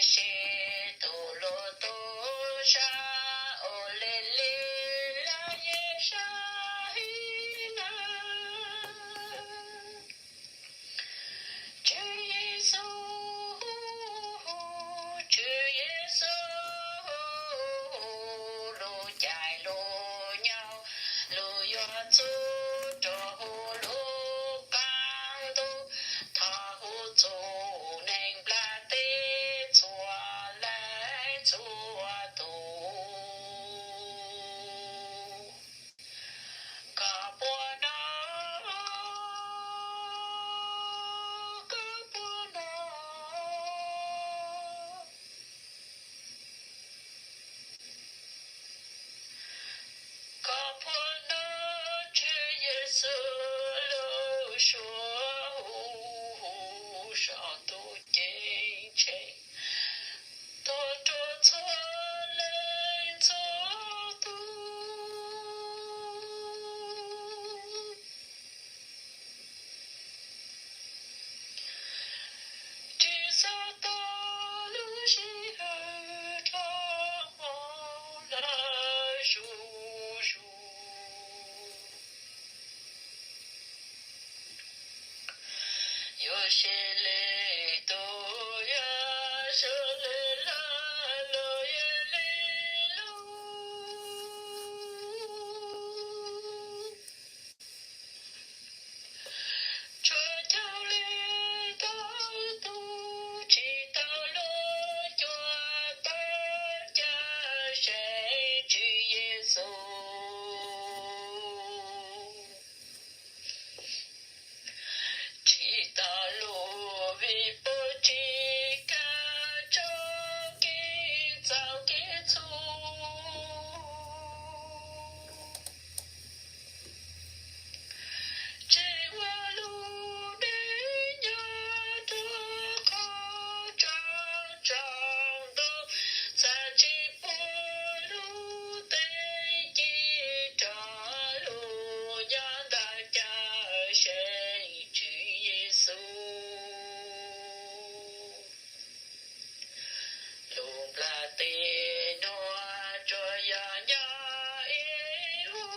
seb tus hluas tub sab ua li li lawm yeej sab heev na. Tswv Yexus, Tswv Yexus, lub caij lub nyoog, lub yuav txug rua huv lub qaab ntuj, thov hu txug neeg nplaj teb txhua leej txhua tug. Koj puas hnov? Koj puas hnov? Koj puas hnov Tswv Yexus lub suab hu, hu saum ntuj ceeb tsheej, tuaj rua txhua leej txhua tug? Tsis xav tau lub sij hawm dlhau hwv lawm zuj zus. Yuav seb leej twg yuav sawv lawm los yog leej lub. Tsuas caum li tau tug, tsis tau luag cuab tau caj seem Tswv Yexus. Tsis tau luag vim puas tsis kam tso kev txhaum kev txhum. Tseem ua lub neej nyob rau qhov tsaug tsaug ntau, txawm tsis puag lub teb ci rau lub nyob ntawm caj seem Tswv Yexus. Lub nplaj teb nuav tsuas yog nyob ib hub.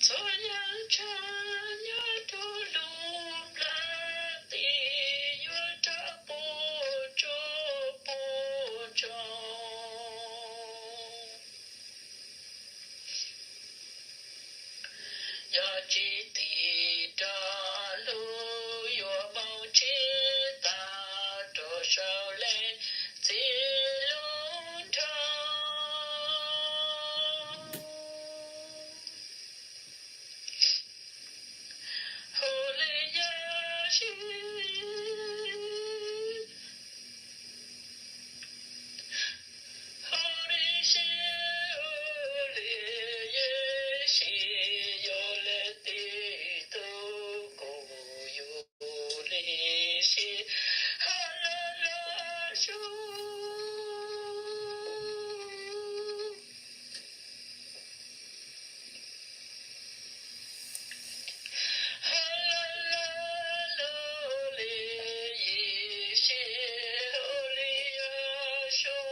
Txhua yam tsav nyob rau lub nplaj teb yuav rov puag tsuj puag tsaug. Yog tsis tig rau lug yuav moog tsib tag rua sau leej txiv lub nroog. Hu li yog sib Hu li sib, hu li yog sib, yog leej twg tub kuv yug li sib, ha la la sub. Ha la la, hu li yog sib, hu li yog sub.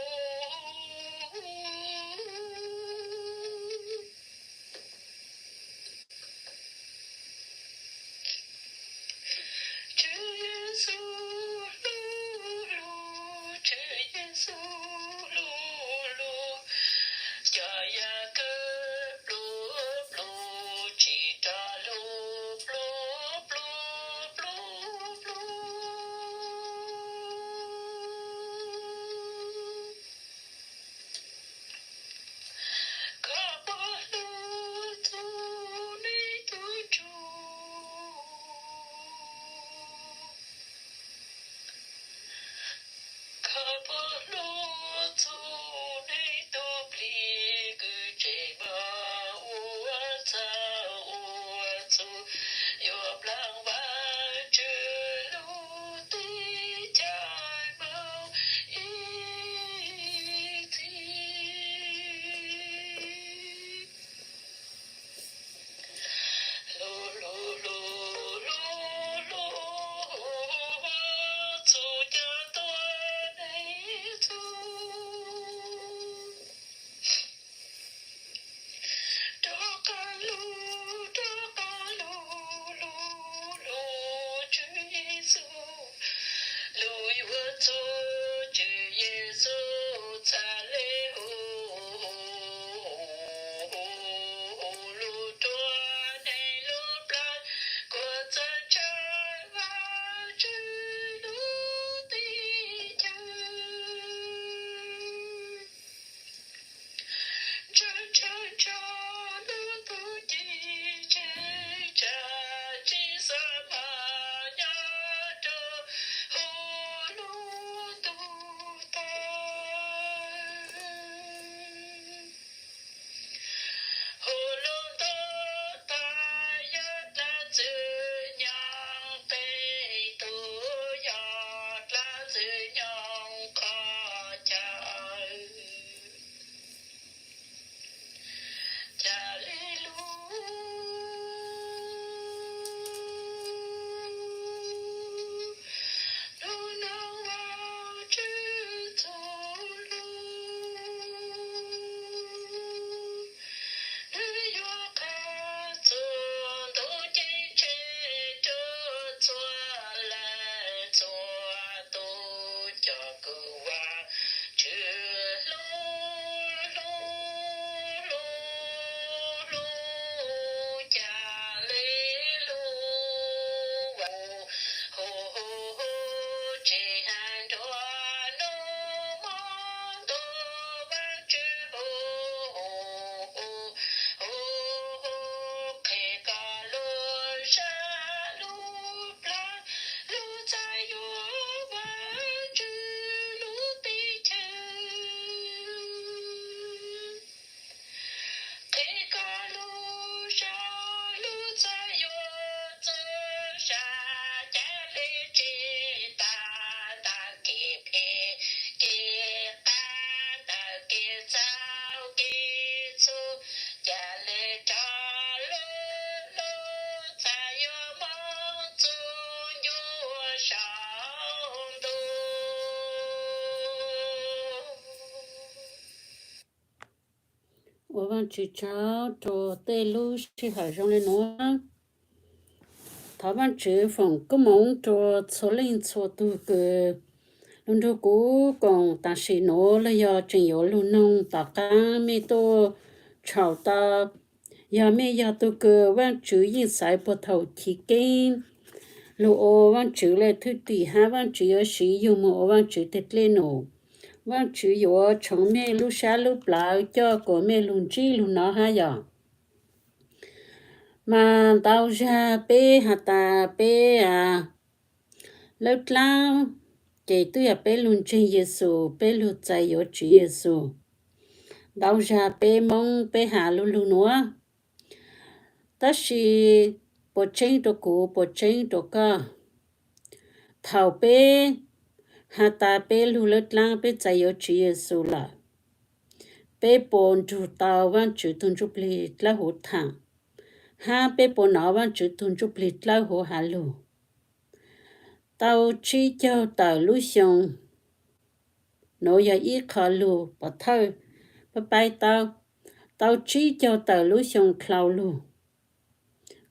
Tswv Yexus lub lug, Tswv Yexus lub lug, cov yam kawg pluag pluag tsis rov lug pluag pluag pluag pluag. Koj puas hlub txug nej tug ntsuj? Koj puas hlub txug nej tug plig kwv tse? Ua Vaajtswv tsaug rua tej lub sij hawm zoo le nuav. Thov Vaajtswv foom koob moov rua txhua leej txhua tug kws lug nrug kuv koom taam sim nuav los yog tseem yuav lug noog tom qaab mej tuaj txhaum tau. Yog mej yog tug kws Vaajtswv yeej xaiv puag thaum chiv keeb lug ua Vaajtswv le thwj tim hab Vaajtswv yuav siv yug moog ua Vaajtswv teg dlej num. Vaajtswv yuav tshoov mej lub sab lub plawv coj kuas mej lug ntsib lug nov hab yog. Mas ntau zag peb has tas peb lawb dlaab, ces twb yog peb lug ntseeg Yexus, peb lug txais yuav Tswv Yexus. Ntau zag peb Moob peb has lu lug nuav, tab sis puas tseeb rua kuv, puas tseeb rua koj? Thaum peb has tas peb lug lawb dlaab, peb txais yuav Tswv Yexus lawm, peb puas nrug tau Vaajtswv tug Ntsuj Plig Dlawb Huv thaam, hab peb puas nov Vaajtswv tug Ntsuj Plig Dlawb Huv has lug? Tau tsib caug tawm lub xyoo, nuav yog ib qho lug pov thawj pab paib tau. Tau tsib caug tawm lub xyoo dlhau lug,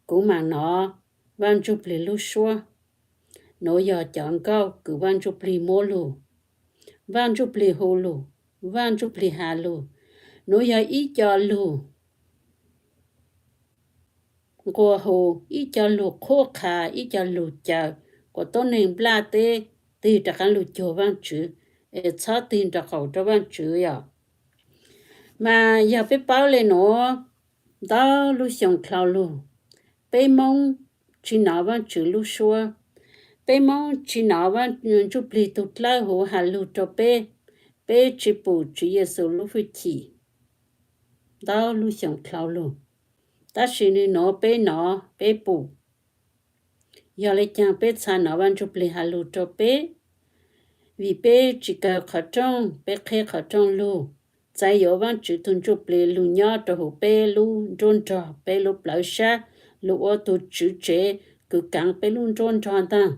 kuv maam nov Vaaj Ntsuj Plig lub suab. Nuav yog cov nkauj kws Vaaj Ntsuj Plig muab lug, Vaaj Ntsuj Plig hu lug, Vaaj Ntsuj Plig has lug. Nuav yog ib co lug nqua hu, ib co lug qhuab qha, ib co lug caw kuas tuab neeg nplaj teb tig rov qaab lug cuag Vaajtswv, es txhob tig nraum qaum rua Vaajtswv yom. Mas yog peb paub le nuav, ntau lub xyoo dlhau lug, peb Moob tsi nov Vaajtswv lub suab, peb Moob tsi nov Vaaj Ntsuj Plig tug Dlawb Huv has lug rua peb, peb tsi pum Tswv Yexus lub fwj chim. Ntau lub xyoo dlhau lug, tab sis nwg nuav peb nov peb pum. Yog le caag peb txha nov Vaaj Ntsuj Plig has lug rua peb? Vim peb tsi kawg qhov rooj, peb qheb qhov rooj lug, txais yuav Vaajtswv tug Ntsuj Plig lug nyob rua huv peb lub nruab nrog, peb lub plawv sab, lug ua tug tswv tsev kws kaav peb lub nruab nrog ntaag.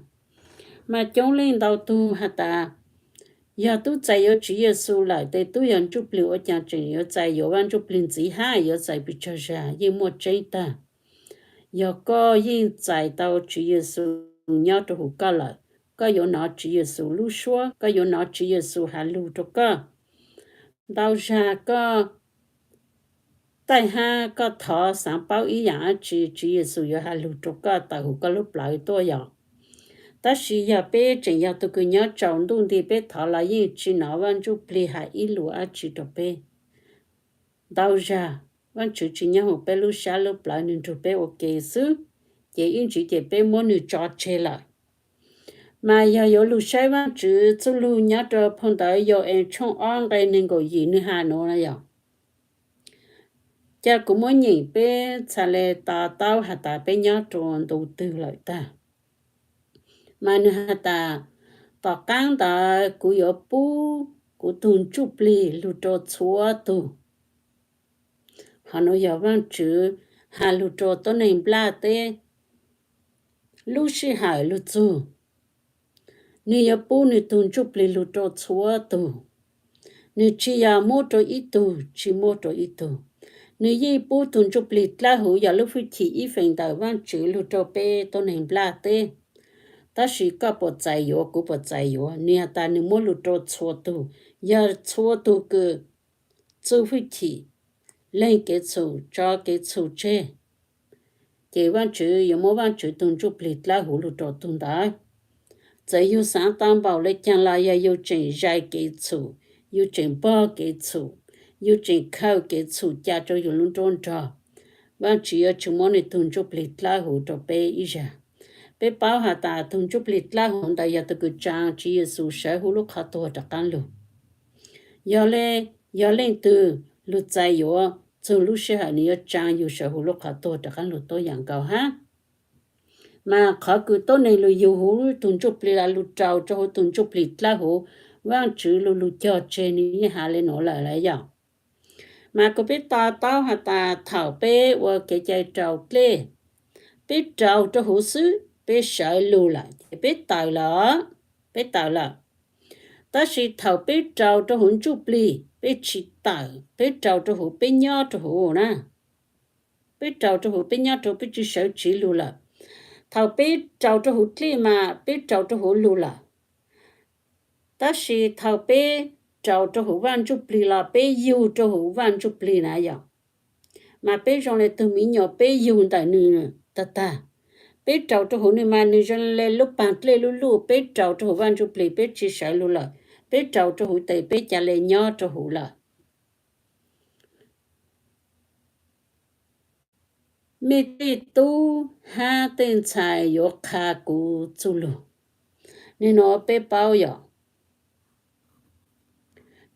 Mas coob leej ntau tug has tas, yog tub txais yuav Tswv Yexus lawm tes tub yog Ntsuj Plig, ua caag tseem yuav txais yuav Vaaj Ntsuj Plig ntxiv hab yuav txais pes tsawg zag? Yeej muaj tseeb taag. Yog koj yeej txais tau Tswv Yexus nyob rua huv koj lawm, koj yuav nov Tswv Yexus lub suab, koj yuav nov Tswv Yexus has lug rua koj. Ntau zag koj taij hab koj thov xaav paub ib yaam dlaab tsi, Tswv Yexus yuav has lug rua koj tawm huv koj lub plawv tuaj yom. Tab sis yog peb tseem yog tug kws nyob tsaus ntuj nti, peb thov los yeej tsi nov Vaaj Ntsuj Plig has ib lus dlaab tsi rua peb. Ntau zag Vaajtswv tsi nyob huv peb lub sab lub plawv, nwg nrug peb ua ke xwb, ces ib ntsis ces peb muab nwg tso tseg lawm. Mas yog yuav lug saib Vaajtswv txuj lug nyob rua phau ntawv Yau-ees tshooj ob nqe neeg nkaum yim, nwg has nuav yog, ca kuv muab nyeem, peb txhad le to taub has tas peb nyob rua ntu twg lawm tag. Mas nwg has tas, tom qaab ntawd kuv yuav pub kuv tug Ntsuj Plig lug rua txhua tug. Hov nuav yog Vaajtswv has lug rua tuab neeg nplaj teb lub sij hawm lug txug. Nwg yuav pub nwg tug Ntsuj Plig lug rua txhua tug. Nwg tsi yog muab rua ib tug, tsi muab rua ib tug. Nwg yeej pub tug Ntsuj Plig dlawb huv yog lub fwj chim ib feem ntawm Vaajtswv lug rua peb tuab neeg nplaj teb. Tab sis koj puas txais yuav, kuv puas txais yuav? Nwg has tas nwg muab lug rua txhua tug, yog txhua tug kws txuj fwj chim, leeg kev txhum, tso kev txhum tseg, ces Vaajtswv yuav muab Vaajtswv tug Ntsuj Plig dlawb huv lug rua tug ntawd. Txawm yug xaav tau npaum le caag los yog yug tseem zais kev txhum, yug tseem npog kev txhum, yug tseem khawm kev txhum ca rua yug lub nruab nrog, Vaajtswv yuav tsi muab nwg tug Ntsuj Plig dlawb huv rua peb ib zag. Peb paub has tas tug Ntsuj Plig dlawb huv ntawd yog tug kws tsaa Tswv Yexus sawv huv lub qhov tuag rov qaab lug. Yog le, yog leej twg lug txais yuav, txug lub sij hawm nwg yuav tsaa yug sawv huv lub qhov tuag rov qaab lug tuab yaam nkaus hab. Mas qhov kws tuab neeg lug yug huv tug Ntsuj Plig los lug raug rua huv tug Ntsuj Plig dlawb huv, Vaajtswv lug lug cog tseg, nwg yeej has le nuav lawm lawm yog. Mas kuv peb to taub has tas thaum peb ua kev cai raus dlej, peb raug rua huv xwb, peb sawv lug lawm ces peb tawm lawm, peb tawm lawm. Tab sis thaum peb raug rua huv Ntsuj Plig, peb tsis tawm, peb raus rau huv, peb nyob rau huv na. Peb raus rau huv, peb nyob rau, peb tsis sawv tsis lug lawm. Thaum peb raus rau huv dlej mas peb raus rau huv lug lawm. Tab sis thaum peb raus rau huv Vaj Ntsujplig los peb yug rau huv Vaj Ntsujplig na yom. Mas peb zoo le tug miv nyuas, peb yug ntawm nws tag tag. Peb raus rau huv nws mas nws zoo le lub paag dlej lub luj, peb raus rau huv Vaj Ntsujplig peb tsis sawv lug lawm. Peb raus rau huv tes peb ca le nyob rau huv lawm. Mej tej tub hab tej ntxhais yuav qha kuv txuj lug. Nwg nuav peb paub yom,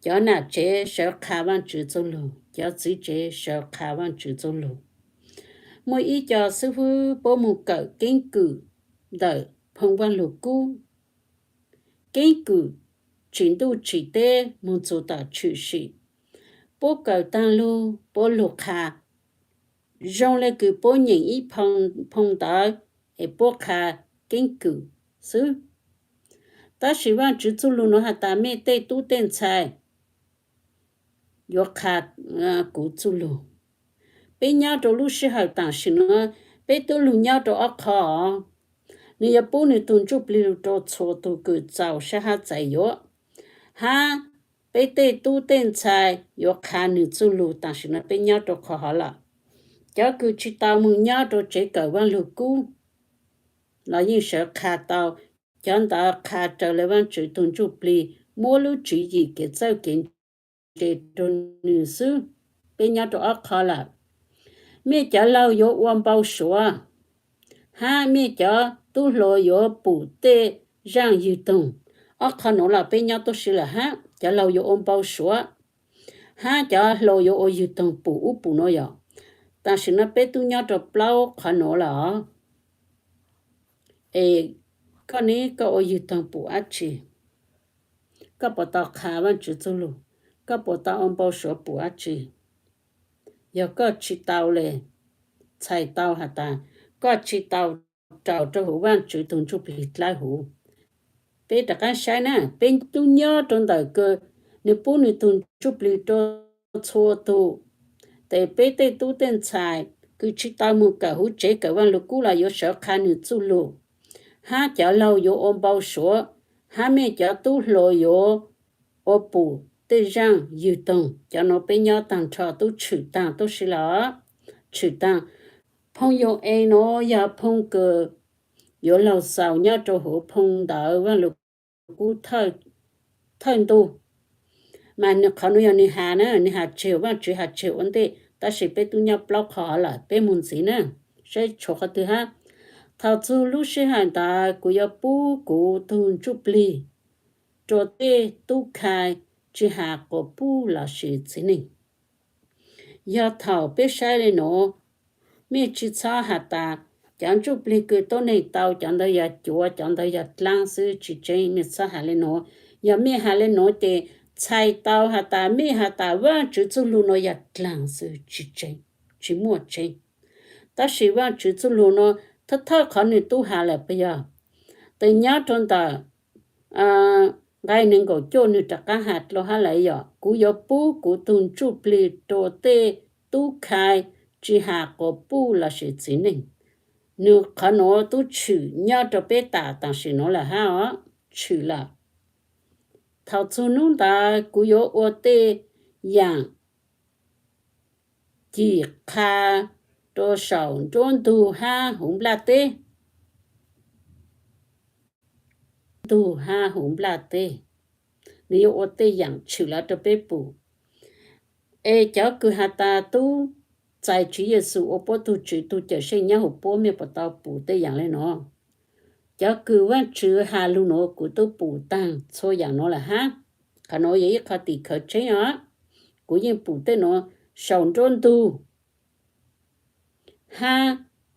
cov nam tsev sawv qha Vaajtswv txuj lug, cov txiv tsev sawv qha Vaajtswv txuj lug. Muaj ib co xwb fwb puab moog kawm keeb kwm ntawm phoo Vaaj Lug Kub, keeb kwm tsim ntuj tsim teb moog txug tom tshwm sim. Puab kawm taag lug puab lug qha, zoo le kws puab nyeem ib phoo ntawv es puab qha keeb kwm xwb. Tab sis Vaajtswv txuj lug nuav has tas mej tej tub tej ntxhais yuav qha kuv txuj lug. Peb nyob rau lub sij hawm tam sim nuav, peb tub lug nyob rau ob qho. Nwg yuav pub nwg tug Ntsujplig lug rau txhua tug kws txaus sab hab txais yuav, hab peb tej tub tej ntxhais yuav qha nwg txuj lug. Tam sim nuav peb nyob rau qhov hov lawm. Cov kws tsis tau moog nyob rau tsev kawm Vaaj Lug Kub los yeej sawv qha tau. Cov ntawd qha raws le Vaajtswv tug Ntsujplig muab lub tswv yim kev txawj kev ntse rau nwg xwb. Peb nyob rau ob qho lawm. Mej cov laug yuav ua npau suav, hab mej cov tub hluas yuav pum tej zaaj ywg toog. Ob qho nuav los peb nyob tuab si lawm hab. Cov laug yuav ua npau suav, hab cov hluas yuav ua ywg toog pum ub pum nuav yom. Tam sim nuav peb tub nyob rau plaub qhov nuav lawm. Es koj neb koj ua ywg toog pum dab tsi? Koj puas tau qha Vaajtswv txuj lug? Koj puas tau ua npau suav pum dab tsi? Yog koj tsis tau le, txhais tau has tas koj tsis tau raus rau huv Vaajtswv tug Ntsujplig dlawb huv. Peb rov qaab saib na, peb tub nyob rau ntawm kws nwg pub nwg tug Ntsujplig rau txhua tug. Tes peb tej tub tej ntxhais kws tsis tau moog kawm huv tsev kawm Vaaj Lug Kub los yuav sawv qha nwg txuj lug, hab cov laug yuav ua npau suav, hab mej cov tub hluas yuav ua pum tej zaaj ywg toog. Cov nuav peb nyob taag nrho tub tshwm taag tuab si lawm. Tshwm taag, phoo Yau-ees nuav yog phoo kws yuav laug xaus nyob rau huv phoo ntawv Vaaj Lug Kub thawj ntug. Mas nwg qhov nuav yog nwg has na, nwg has tseg, Vaajtswv has tseg ua ntej, tab sis peb tub nyob plaub qho lawm, peb moog ntxiv na, saib tshuav qhov twg hab. Thaum txug lub sij hawm ntawd kuv yuav pub kuv tug Ntsujplig rua tej tub khai tsis has quas puj lossis txiv neej. Yog thaum peb saib le nuav, mej tsis txhob has tas cov Ntsujplig kws tuab neeg tau cov ntawd yog cuav, cov ntawd yog dlaab xwb, tsis tseeb. Mej txhob has le nuav. Yog mej has le nuav ces txhais tau has tas mej has tas Vaajtswv txuj lug nuav yog dlaag xwb, tsis tseeb, tsis muaj tseeb. Tab sis Vaajtswv txuj lug nuav thawj thawj qhov nwg tub has lawm puas yog? Tes nyob rau ntawm nqai neeg nkaum cuaj nwg rov qaab has dlua hab lawm yog, kuv yuav pub kuv tug Ntsujplig rua tej tub khai tsis has quas puj lossis txiv neej. Nwg qhov nuav tub tshwm nyob rau peb tam tam sim nuav lawm hab os, tshwm lawm. Thaum txug nub ntawd kuv yuav ua tej yaam cim qha rua saum nruab ntug hab huv nplaj teb. Ntug hab huv nplaj teb, nwg yuav ua tej yaam tshwm lawm rua peb pum. Es cov kws has tas tub txais Tswv Yexus ua puab tug Tswv tug Cawmseej nyob huv puab, mej puas tau pum tej yaam le nuav? Cov kws Vaajtswv has lug nuav kuv tub pum taag txhua yaam nuav lawm hab. Qhov nuav yog ib qho tim khawv tseeb os. Kuv yeej pum tej nuav saum nruab ntug, hab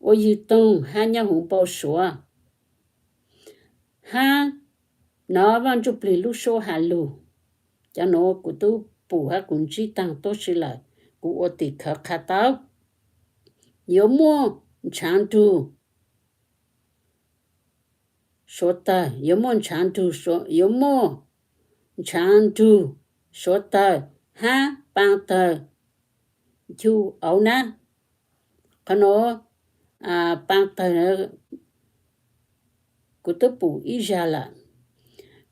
ua ywg toog hab nyob huv npau suav, hab nov Vaaj Ntsujplig lub suab has lug. Cov nuav kuv tub pum hab kuv ntsib taag tuab si lawm, kuv ua tim khawv qha tau. Yuav muaj ntshav nrug suav tawg, yuav muaj ntshav nrug, yuav muaj ntshav nrug suav tawg hab paa tawg, ncu auv nab. Qhov nuav paa tawg kuv twb pum ib zag lawm.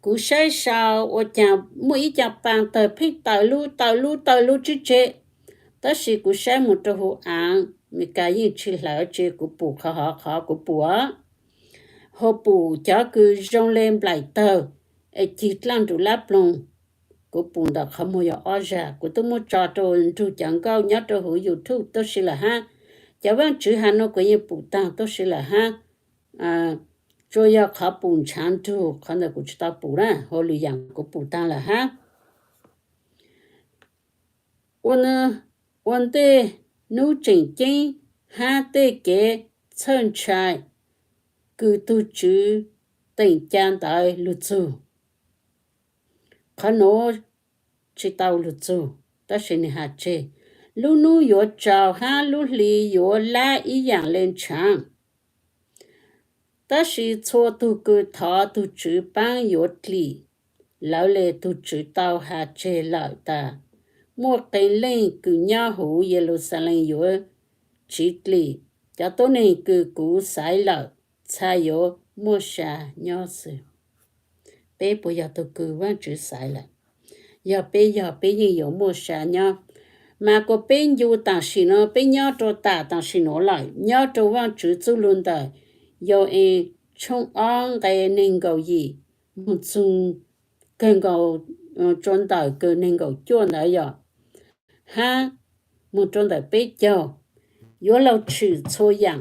Kuv saib sau ua caag muaj ib co paa tawg pheej tawg lug tawg lug tawg lug tsi tseg, tab sis kuv saib moog rua huv aav Meskas yeej tsi hlawv, tsi kuv pum qhov hov qhov kuv pum, hos pum cov kws zoo le nplaim tawg es cig dlaaj nrug lab ploog. Kuv pum ntawm qhov muag yog ob zag, kuv twb muab tso rua nrug cov nkauj nyob rua huv YouTube tuab si lawm hab. Cov vaaj tswv has nuav kuv yeej pum taag tuab si lawm hab. Tsuas yog qhov pum ntshaav nrug qhov ntawd kuv tsi tau pum na, hos lwm yaam kuv pum taag lawm hab. Ua ntej nub tseem ceeb hab tej kev txhawj ntshai kws tug Tswv teem ca ntawd lug txug. Qhov nuav tsi tau lug txug, tab sis nwg has tseg, lub nub yuav tsaus hab lub hli yuav lab ib yaam le ntshaav. Tab sis txhua tug kws thov tug Tswv paab yuav dlim lawv le. Tug Tswv tau has tseg lawm tas, muaj qee leej kws nyob huv Yeluxalees yuav tsiv dlim. Cov tuab neeg kws kuv xaiv lawm txha yuav muaj sa nyob xwb. Peb puas yog tug kws Vaajtswv xaiv lawm? Yog peb yog, peb yeej yuav muaj sa nyob. Mas kuas peb ncu tam sim no, peb nyob rua tam tam sim nuav lawm, nyob rua Vaajtswv txuj lug ntawm Yau-es tshooj ob nqe neeg nkaum yim moog txug kawg nkaus, rua ntawm kawg neeg nkaum cuaj ntawd yog, hab moog rua ntawm peb caug, yuav luag tshwm txhua yaam.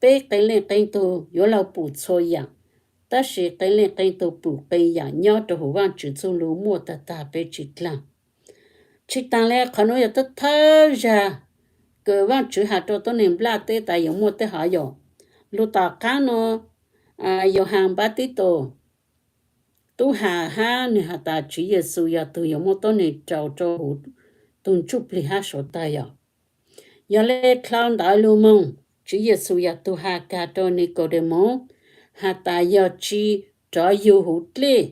Peb qee leej qee tug yuav luag pum txhua yaam, tab sis qee leej qee tug pum qee yaam nyob rua huv Vaajtswv txuj lug muaj tag tag peb tsi dlaag. Tsi taag le qhov nuav yog thawj thawj zag kws Vaajtswv has rua tuab neeg nplaj teb tas yuav muaj tej hov yog, lug tom qaab nuav Yauhas Npaj Tib Tus tub has hab nwg has tas Tswv Yexus yog tug yuav muaj tuab neeg rau rua huv tug ntsuj plig hab suav tawg yog. Yog le dlhau ntawd lug moog, Tswv Yexus yog tug has kag rua Nikaudemaus has tas yog tsi rov yug huv dlej,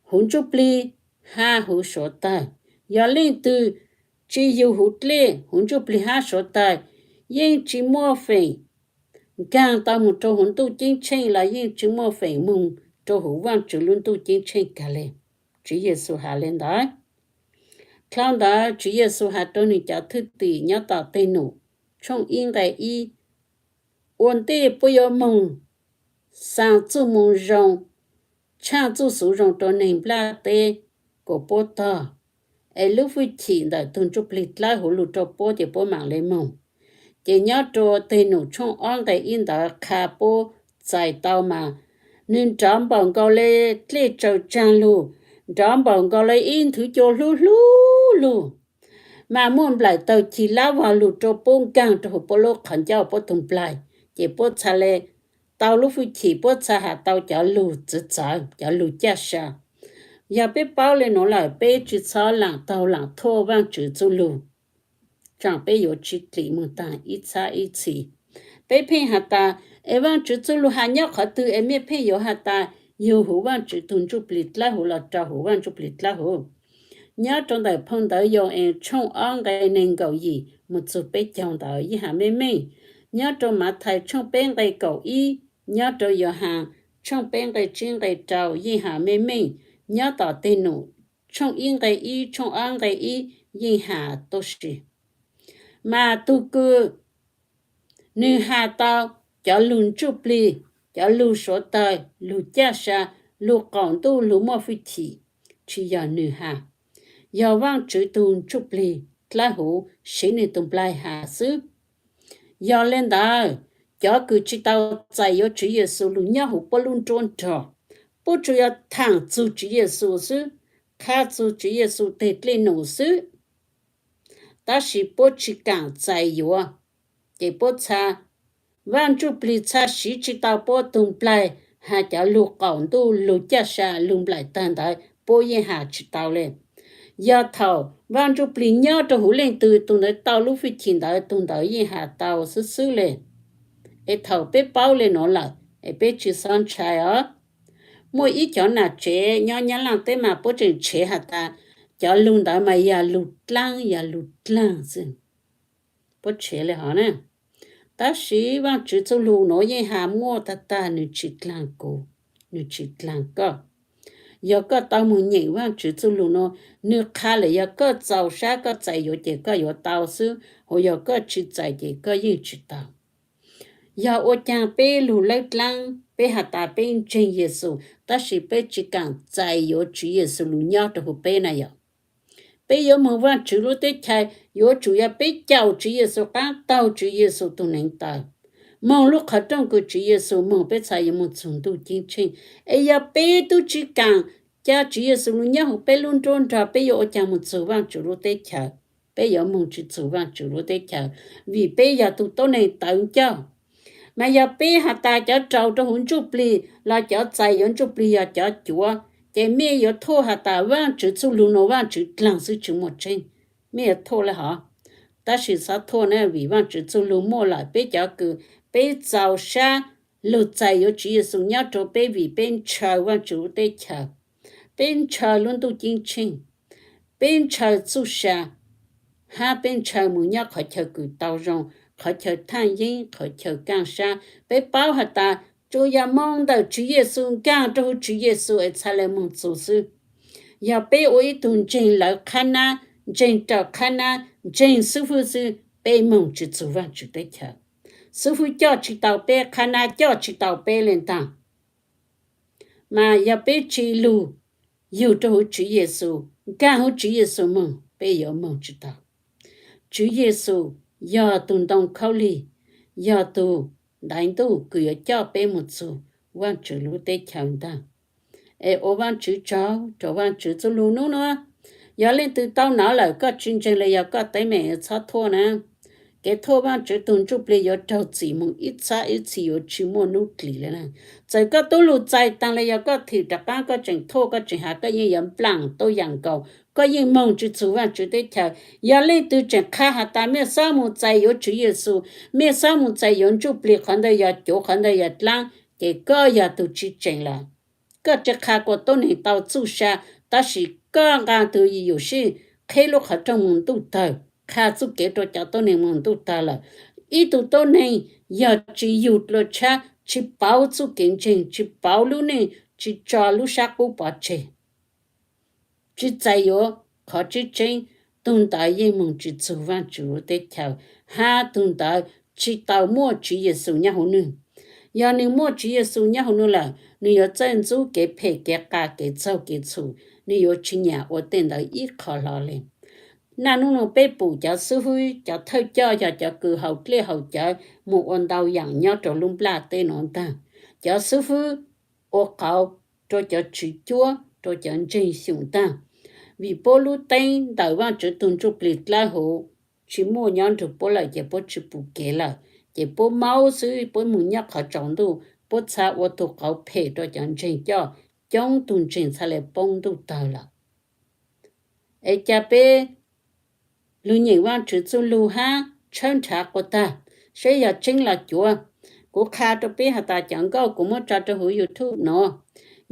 huv ntsuj plig hab huv suav tawg. Yog leej twg tsi yug huv dlej, huv ntsuj plig hab suav tawg, yeej tsi muaj feem nkaag tau moog rua huv ntuj ceeb tsheej los yeej tsi muaj feem moog rua huv Vaajtswv lub ntuj ceeb tsheej kag le. Tswv Yexus has le ntawd. Dlhau ntawd Tswv Yexus has rua nwg cov thwj tim nyob tom Teg Num tshooj ib nqe ib, ua ntej puab yuav moog xaa txuj moo zoo, tshaaj txuj xuv zoo rua neeg nplaj teb kuas puab tog, es lub fwj chim ntawm tug ntsuj plig dlawb huv lug rua puab ces puab maam le moog. Ces nyob rua Teg Num tshooj ob nqe ib ntawd qha puab txais tau mas, nwg nrov npaum nkaus le dlej tsaws tsaag lug, nrov npaum nkaus le ib nthwv cua hlub hlub lug, mas muaj nplaim tawg cig lab vog lug rua puab nkaag rua huv puab lub qhov ncauj puab tug nplaig, ces puab txha le tau lub fwj chim, puab txha has tau cov lug txawv txawv, cov lug caj sa. Yog peb paub le nuav lawm peb tsi txhob laam taug laam thuaj Vaajtswv txuj lug, tsaam peb yuav tsi dlim moog taag ib txhab ib txhis. Peb pheej has tas, es Vaajtswv txuj lug has nyob qhov twg es mej pheej yuav has tas yug huv Vaajtswv tug ntsuj plig dlawb huv los rua huv Vaaj Ntsujplig dlawb huv. Nyob rua ntawm phoo ntawv Yau-es tshooj ob nqe neeg nkaum yim moog txug peb caug ntawd yeej has meej meej. Nyob rua Mathais tshooj peb nqe kaum ib, nyob rua Yauhas tshooj peb nqe tsib nqe rau yeej has meej meej. Nyob tom Teg Num tshooj ib nqe ib, tshooj ob nqe ib yeej has tuab si. Mas tug kws nwg has tau cov lug ntsuj plig, cov lug suav tawg, lug caj sa, lug qaum ntuj, lug muaj fwj chim, tsi yog nwg has, yog Vaajtswv tug ntsuj plig dlawb huv siv nwg tug nplaig has xwb. Yog le ntawd, cov kws tsi tau txais yuav Tswv Yexus lug nyob huv puab lub nruab nrog, puab tsuas yog thaam txug Tswv Yexus xwb, qha txug Tswv Yexus teg dlej num xwb, tab sis puab tsi kaam txais yuav, ces puab txha, Vaaj Ntsujplig txha siv tsi tau puab tug nplaig has cov lug qaum ntuj, lug caj sa, lug nplaim tawg ntawd puab yeej has tsi tau le. Yog thaum Vaaj Ntsujplig nyob rua huv leej twg, tug ntawd tau lub fwj chim ntawd, tug ntawd yeej has tau xwb xwb le. Es thaum peb paub le nuav lawm, es peb tsi xob ntshai os. Muaj ib cov nam tsev nyob Nyab Laj teb mas puab tseem tshev has tas cov lug ntawd mas yog lug dlaab, yog lug dlaag xwb. Puab tshev le hov na. Tab sis Vaajtswv txuj lug nuav yeej has muaj tag tag, nwg tsi dlaag kuv, nwg tsi dlaag koj. Yog koj tau moog nyeem Vaajtswv txuj lug nuav, nwg qha lawm yog koj txaus sab koj txais yuav ces koj yuav tau xwb, hos yog koj tsi txais ces koj yeej tsi tau. Yog ua caag peb lug lawb dlaab, peb has tas peb ntseeg Yexus tab sis peb tsi kaam txais yuav Tswv Yexus lug nyob rua huv peb na yog, peb yuav moog Vaajtswv lub teb chaws yuav tsum yog peb caum Tswv Yexus qaab, taug Tswv Yexus tug neev taw, moog lub qhov rooj kws Tswv Yexus moog peb txhad yuav moog txug ntuj ceeb tsheej. Es yog peb tub tsi kaam ca Tswv Yexus lug nyob huv peb lub nruab nrog, peb yuav ua caag moog txug Vaajtswv lub teb chaws? Peb yuav moog tsi txug Vaajtswv lub teb chaws, vim peb yog tug tuab neeg tawv ncauj. Mas yog peb has tas cov raug rua huv ntsuj plig los cov txais yuav ntsuj plig yog cov cuav, ces mej yuav thuaj has tas Vaajtswv txuj lug nuav Vaajtswv dlaag xwb tsi muaj tseeb. Mej yuav thuaj le hov. Tab sis xob thuaj na, vim Vaajtswv txuj lug muaj lawm, peb cov kws peb txaus sab lug txais yuav Tswv Yexus nyob rua peb vim peb ntshaw Vaajtswv lub teb chaws, peb ntshaw lub ntuj ceeb tsheej, peb ntshaw txuj sa, hab peb ntshaw moog nyob qhov chaw kws tau zoo, qhov chaw thaaj yeeb, qhov chaw kaaj sab. Peb paub has tas tsuas yog moog ntawm Tswv Yexus, nkaag rua huv Tswv Yexus es txhad le moog txug xwb. Yog peb ua ib tug ntseeg lawv qhab nab, ntseeg raws qhab nab, ntseeg xwb fwb xwb, peb moog tsi txug Vaajtswv teb chaws. Xwb fwb coj tsi tau peb, qhab nab coj tsi tau peb le ntaag. Mas yog peb tsi lug yug rua huv Tswv Yexus, nkaag huv Tswv Yexus moog, peb yuav moog tsi tau. Tswv Yexus yog tug ntoo khaub lig, yog tug ntaiv ntuj kws yuav coj peb moog txug Vaajtswv lub teb chaws ntaag. Es ua Vaajtswv tsaug rua Vaajtswv txuj lug nub nuav. Yog leej twg tau nov lawm koj tsi ntseeg le yog koj teeb meem, txhob thuaj na. Kev thuaj Vaajtswv tug ntsuj plig yuav raug txim moog ib txhab ib txhis yuav tsi muaj nub dlim le na. Txawm koj tub lug txais taag le yog koj thim rov qaab koj tseem thuaj koj tseem has koj yeej yuav nplaam tuab yaam nkaus, koj yeej moog tsi txug Vaajtswv teb chaws. Yog leej twg tseem qha has tas mej xob moog txais yuav Tswv Yexus, mej xob moog txais yuav ntsuj plig, qhov ntawd yog cuav, qhov ntawd yog dlaab, ces koj yog tug tsi tseem lawm. Koj tsi qha kuas tuab neeg tau txuj sa, tab sis koj nqaa tug yuam sij qheb lub qhov rooj moog ntuj tawg, qha txuj kev rua cov tuab neeg moog ntuj tawg lawm. Ib tug tuab neeg yog tsi yug dlua tshab, tsi pauv txuj kev ntseeg, tsi pauv lub neej, tsi tso lub sab qub pov tseg, tsi txais yuav qhov tseeb tseeb, tug ntawd yeej moog tsi txug Vaajtswv lub teb chaws, hab tug ntawd tsi tau muaj Tswv Yexus nyob huv nwg. Yog nwg muaj Tswv Yexus nyob huv nwg lawm, nwg yuav txawj ntxub kev phem kev qas kev txaug kev txhum, nwg yuav tsi nyam ua tej ntawd ib qho hlo le. Naj nub nua peb pum cov xwb fwb cov thawj coj yog cov kws haus dlej haus cawv moog ua ntau yaam nyob rua lub nplaj teb nuav ntaag. Cov xwb fwb ua qauv rua cov tswv cuab rua cov ntseeg xyoom ntaag. Vim puab lub teeb ntawm Vaajtswv tug ntsuj plig dlawb huv tsi muaj nyob nrug puab lawm ces puab tsi pum kev lawm, ces puab maub xwb, puab moog nyob qhov tsaus ntuj, puab txhad ua tug qauv phem rua cov ntseeg coj, coob tug ntseeg txhad le poob ntuj tawg lawm. Es ca peb lug nyeem Vaajtswv txuj lug hab tshawb nrhav quas tag, seb yog tseeb los cuav. Kuv qha rua peb has tas cov nkauj kuv muab tso rua huv YouTube nuav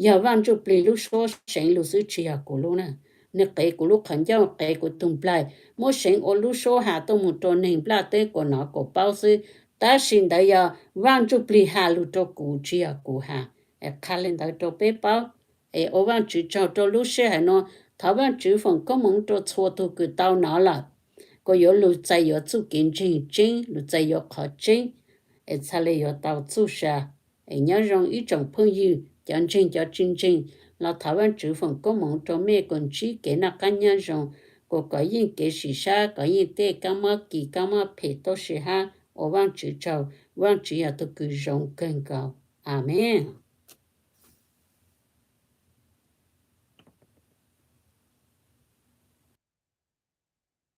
yog Vaaj Ntsuj Plig lub suab seev lug xwb tsi yog kuv lub na. Nwg qev kuv lub qhov ncauj, qev kuv tug nplaig, muab seev ua lub suab has tuaj moog rua neeg nplaj teb kuas nov kuas paub xwb, tab sis ntawd yog Vaaj Ntsuj Plig has lug rua kuv tsi yog kuv has. Qha le ntawd rua peb paub. Es ua Vaajtswv tsaug rua lub sij hawm nuav, thov Vaajtswv foom koob moov rua txhua tug kws tau nov lawm, kuas yuav lug txais yuav txuj kev ntseeg tseeb, lug txais yuav qhov tseeb, es txhad le yuav tau txuj sa. Es nyob zoo ib tsoom phooj ywg, cov ntseeg cov tsi ntseeg, los thov Vaajtswv foom koob moov rua mej kuas ntsib kev noj qaab nyob zoo, kuas kov yeej kev sim sab, kov yeej tej kaab mob kis kaab mob phem tuab si hab. Ua Vaajtswv tsaug, Vaajtswv yog tug kws zoo kawg nkaus. Amees.